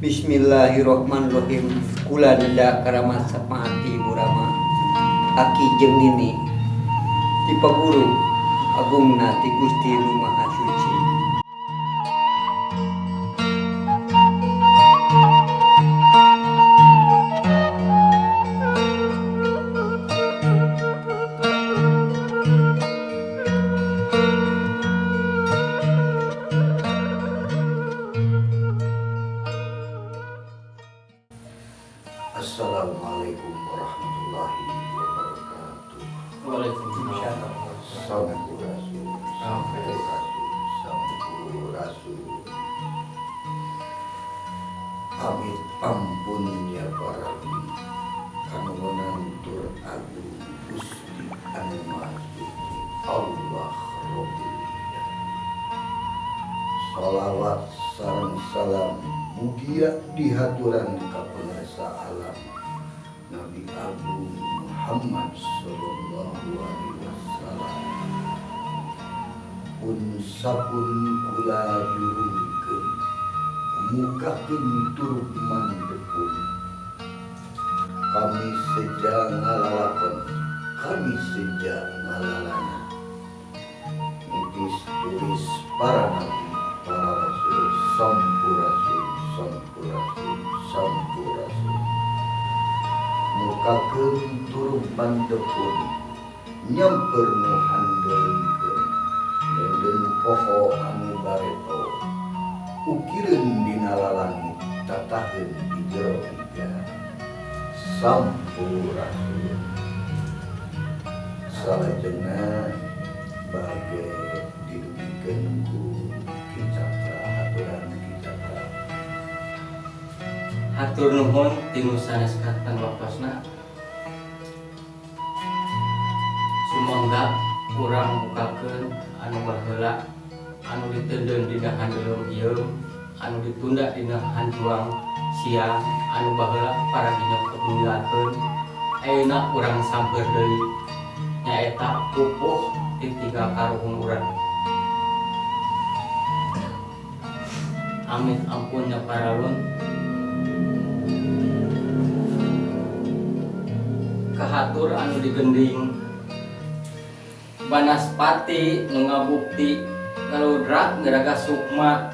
Bismillahirrahmanirrahim. Kula nenda karamat sapati Ibu Rama, Aki jeung Nini, ti paguru agungna ti Gusti Nu Maha Suci. Assalamualaikum warahmatullahi wabarakatuh. Waalaikumsalam. Sampurasun, sampurasun, sampurasun. Amit ampun ya paralun, kanuhunan tur agung Gusti Anu Maha Suci Allah Rabbil Izzah. Salawat sareng salam mugia dihaturan ka pangersa alam Nabi Agung Muhammad sallallahu alaihi wasallam. Pun sapun kula jurungkeun, mukakeun tur mandepun, kami seja ngalalakon, kami seja ngalalana, nitis tulis para nabi, para rasul. Sampurasun, sampurasun, sampurasun. Mukakeun tur mandepun, nyamper nu handeleungkeun, deundeun poho anu bareto, ukireun dina lalangit, tataheun di jero iga. Sampurasun. Salajengna bage didugikeun ku Ki Cakra, aturan Ki Cakra. Hatur nuhun tinu sanes katen waktosna. Sumangga urang bukakeun anu baheula, anu diteundeun dina handeuleum hieum, anu ditunda dina hanjuang siang, anu baheula para nyok ninggalkeun, ayeuna urang samper deui, nyaeta pupuh ditinggal karuhun urang. Amit ampun nya paralun. Kahatur anu digending Banaspati nu ngabukti ngaludrak ngeraga sukma,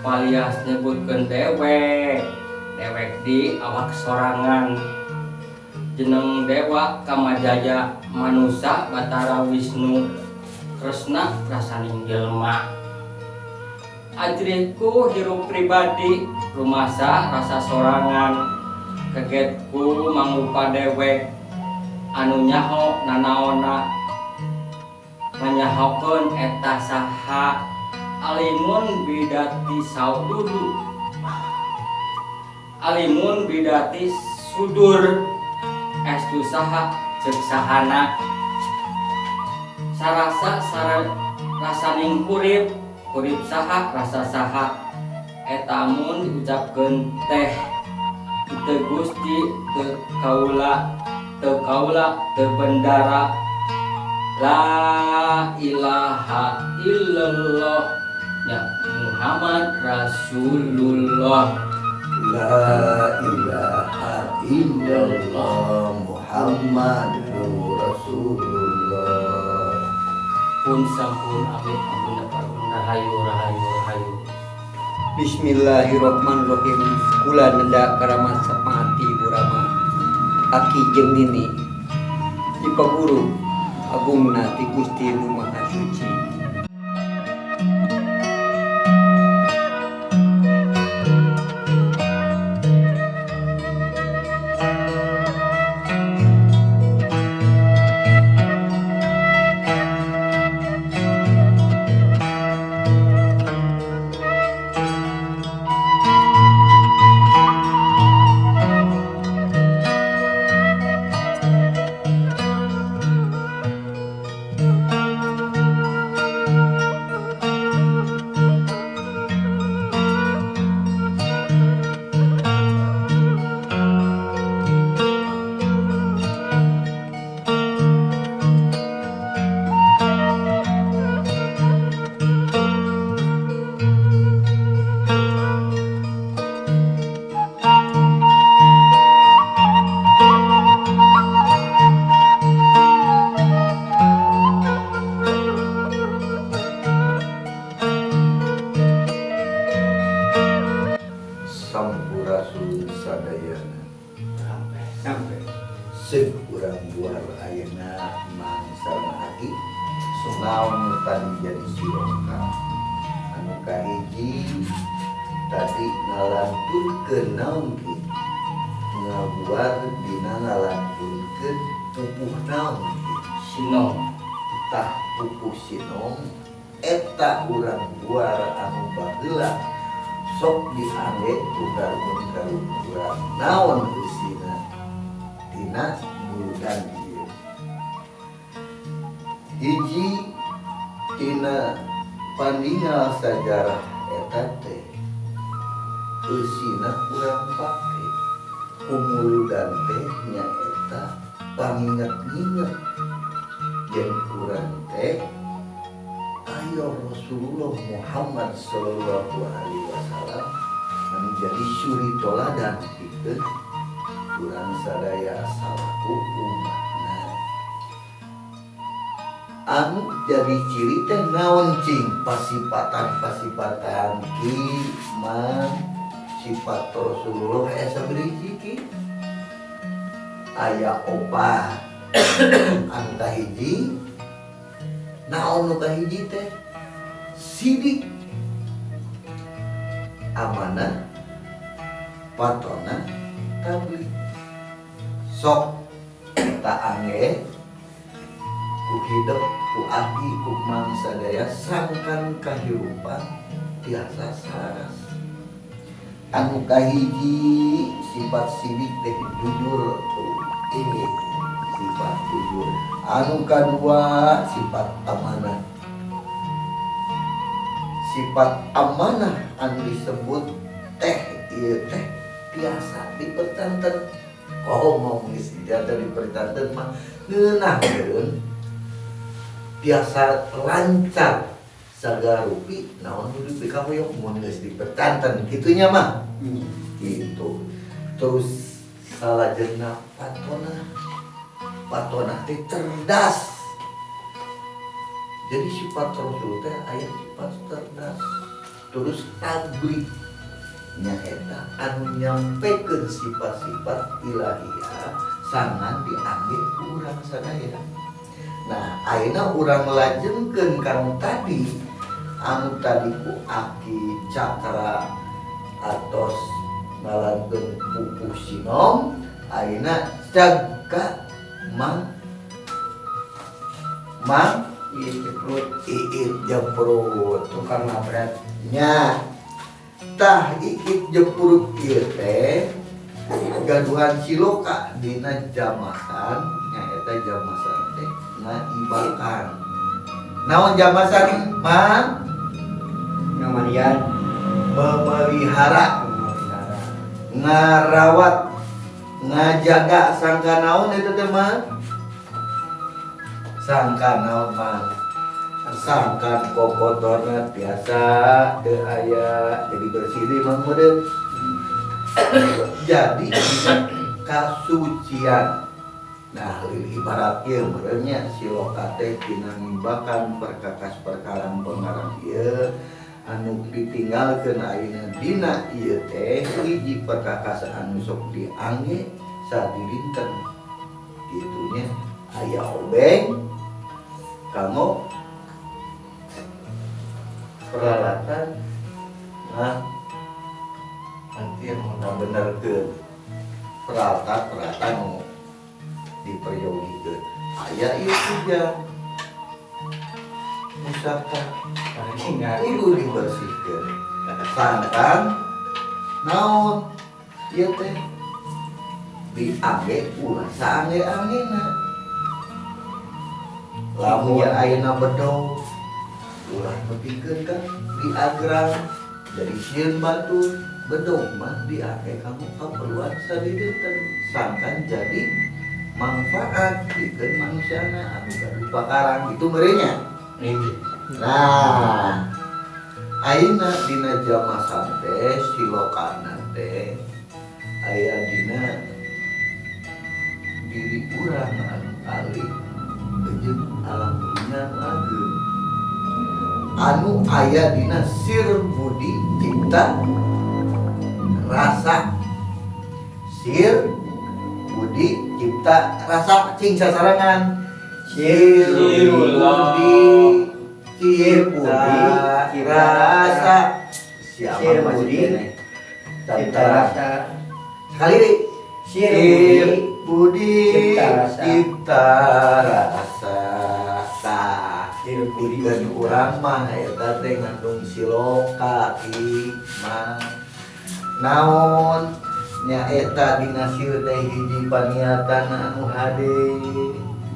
palias nyebutkeun dewek dewek di awak sorangan. Jeneng dewa Kamajaya, manusa Batara Wisnu Kresna rasaning jelema. Ajrihku hirup pribadi rumasa rasa sorangan, kagetku mangrupa dewek anu nyaho nanaona, manyahokeun eta saha. Alimun bidati saududu, alimun bidati sudur, estu saha ceuk sahana. Sarasa sara rasaning kurip kurip saha rasa saha, eta mun diucapkeun teh teu Gusti, teu kaula, teu kaula, teu bendara. La ilaha illallah ya Muhammad Rasulullah. La ilaha illallah Muhammadur Rasulullah. Pun sampun, amit ampun parun. Rahayu, rahayu, rahayu. Bismillahirrahmanirrahim. Kula nenda karamat sapati Ibu Rama, Aki jeung Nini, ti paguru agungna ti Gusti Nu Maha Suci. Sampurasun sadayana. Sampai. Seuk urang buar ayeuna Mang sareng Aki. Naon nu tadi jadi siloka? Anu kahiji tadi ngalanturkeun naon ki? Ngabuar dina ngalanturkeun pupuh naon ki? Sinom. Tah pupuh sinom eta urang buar anu baheula sok diangge ku karuhun-karuhun urang naon eusina dina muludan ieu. Hiji tina paningal sajarah eta teh eusina urang pake ku muludan teh nyaeta panginget-nginget yen urang teh ayo Rasulullah Muhammad sallallahu alaihi wasallam menjadi suri toladan pikeun urang sadaya salaku umatna. Anu jadi ciri teh naon cing pasipatan-pasipatan ki mang sifat Rasulullah aya sabaraha ki? Aya opat. Anu kahiji naon nu kahiji teh? Sidik, amanah, patona, tabligh. Sok tak angge ku hidep ku abdi ku mang sadaya sangkan kahirupan tiasa saras. Anu kahiji sifat sidik teh jujur tuh ini sifat jujur. Anu kadua sifat amanah. Sifat amanah anu disebut teh ieu teh tiasa dipertanten. Oh ngomong geus tiasa dipertanten mah ngeunah meureun tiasa lancar sagala rupi naon nu dipikahoyong mun geus dipertanten kitu nya mah. Gitu. Terus salajengna patona. Patona teh cerdas. Jadi sifat Rasul teh aya sifat cerdas. Terus tabligh nyaeta anu nyampekeun sifat-sifat ilahiyah sangan diangge ku urang sadaya. Nah, ayeuna urang lajengkeun kanu tadi, anu tadi ku Aki Cakra atos ngalankeun pupuh sinom, ayeuna jaga mang mang Iit jeprut, iit jeprut tukang ngabrat. Nya tah iit jeprut ieu teh gaduhan siloka dina jamasan nyaeta jamasan teh ngaibakan. Naon jamasan mang? Ngamanian, memelihara, memelihara, ngarawat, ngajaga sangka naon eta teh mang? Sangka naon mang? Sangkan kokotorna biasa teu aya jadi bersih deui mang meureun. Jadi kasucian. Nah, ibarat ieu meureun nya siloka teh tina ngimbakan perkakas perkalang pengarang ieu anu ditinggalkeun ayeuna dina ieu teh hiji perkakas anu sok diangge sadidinten. Kitu nya aya obeng kanggo peralatan nah Nanti yang mau ngabenerkeun peralatan-peralatan nu diperyogikeun. Aya ieu kujang pusaka kudu dibersihkeun. Sangkan naon ieu teh diangge ulah saangge-anggena. Lamun ayeuna bedog ulah nepikeun ka diagrang jadi sieun batur. Bedog mah diangge kanggo kaperluan sadidinten sangkan jadi manfaat pikeun manusiana anu gaduh pakarang gitu meureun nya. Nah, ayeuna dina jamasan teh silokana teh aya dina diri urang anu alit jeung alam dunya anu ageung anu aya dina sir budi cipta rasa. Sir budi cipta rasa cing sasarangan. Sir budi cipta rasa. Sir budi cipta rasa. Sekali deh. Sir budi cipta rasa. Cipta rasa. Tah, pikeun urang mah eta teh ngandung siloka ki mah. Naon nyaeta dina sir teh hiji paniatan anu hade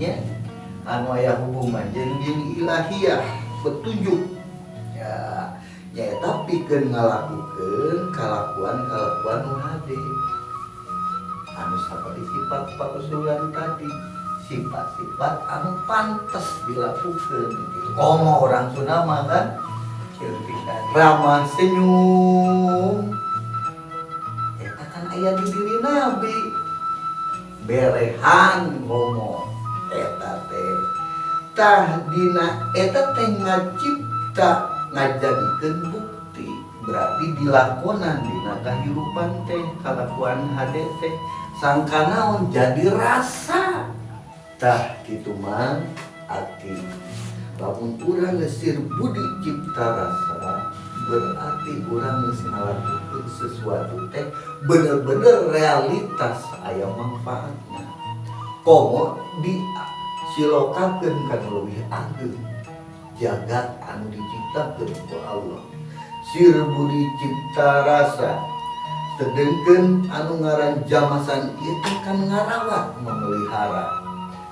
nya anu aya hubungan jeung ilahiyah petunjuk ya nyaeta pikeun ngalakukeun kalakuan-kalakuan nu hade anu saperti sifat pausulan tadi, sifat-sifat anu pantes dilakukeun gitu. Komo orang Sunda mah kan ramah senyum eta kan aya di diri Nabi, berehan ngomong eta teh tah dina eta teh ngacipta ngajadikeun bukti berarti dilakonan dina kahirupan teh kalakuan hade teh sangka naon jadi rasa tah kitu mah aki lamun urang sir budi cipta rasa berarti urang geus ngalakukeun sesuatu teh bener-bener realitas aya manfaatna komo di silokakeun kana leuwih ageng jagat anu diciptakeun ku Allah. Sir budi cipta rasa sedengkeun anu ngaran jamasan ieu teh kan ngarawat memelihara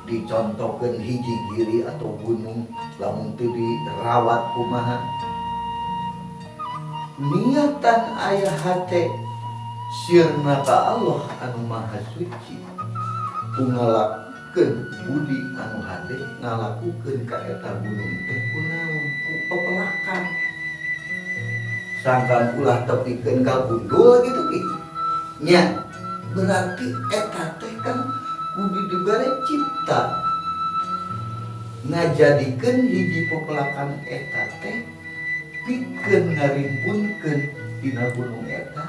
dicontohkeun hiji giri atau gunung lamun teu dirawat kumaha niatan aya hate sirna ka Allah anu maha suci ku ngalakukeun budi anu hade ngalakukeun ka eta gunung teh kunaon ku pepelakan sangkan ulah tepikeun ka gundul gitu ki nya berarti eta teh kan kudu dibere cipta ngajadikeun hiji pepelakan eta teh pikeun ngarimpunkeun dina gunung eta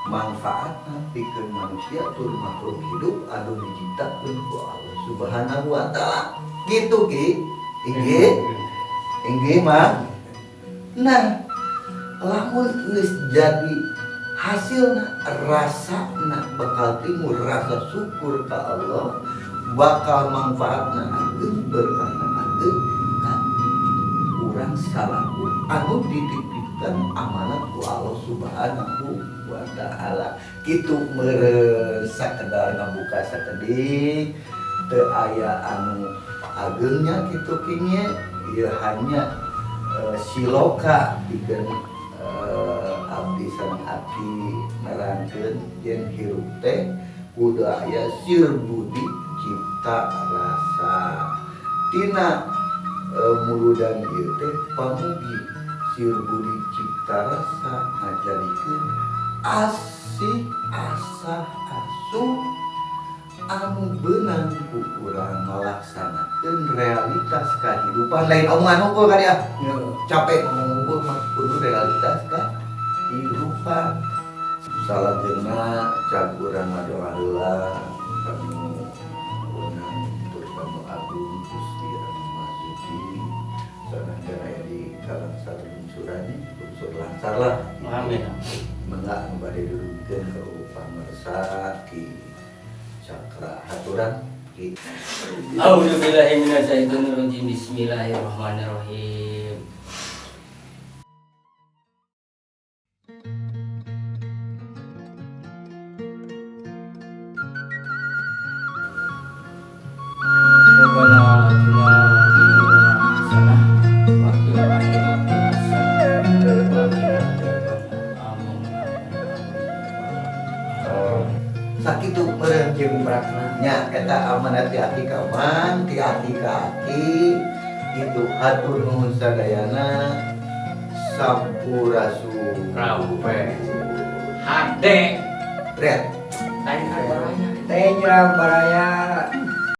manfaatna pikeun manusia tur makhluk hidup anu diciptakeun ku Allah Subhanahu wa taala gitu ki inggih inggih mah. Nah lamun geus jadi hasilna rasana bakal timbul rasa syukur ka Allah bakal manfaatna ageng berkahna ageng ka urang salaku anu dititipkan amanat ku Allah Subhanahu wa taala kitu meureun sakedar ngabuka sakedik teu aya anu agengnya kitu kinya ieu hanya siloka pikeun abdi sareng aki nerangkeun yen hirup teh kudu aya sir budi cipta rasa tina muludan ieu teh pamugi sir budi cipta rasa ngajadikeun asih asah asuh anu beunang ku urang ngalaksanakeun realitas kahidupan lain omongan unggul kan ya capek ngomong unggul mah kudu realitas kahidupan. Salajengna cag urang ngadoa heula kanu wenang tur kanu agung Gusti anu Maha Suci sanajan aya di kalangsar lungsuran lungsur lancar lah. Amin. Mangga nu bade dudugkeun ka pamirsa Ki Cakra haturan Ki. Auzubillahi minasyaitonirrajim. Bismillahirrahmanirrahim. Rabbana atina fid dunya hasanah wa fil akhirati hasanah wa qina adzabannar. Amin. Sakitu meureun jeung prakna nya eta amanat ti aki ka mang ti aki ka aki kitu hatur nuhun sadayana sampurasun. Rampe hade Red teh baraya teh nyerang baraya.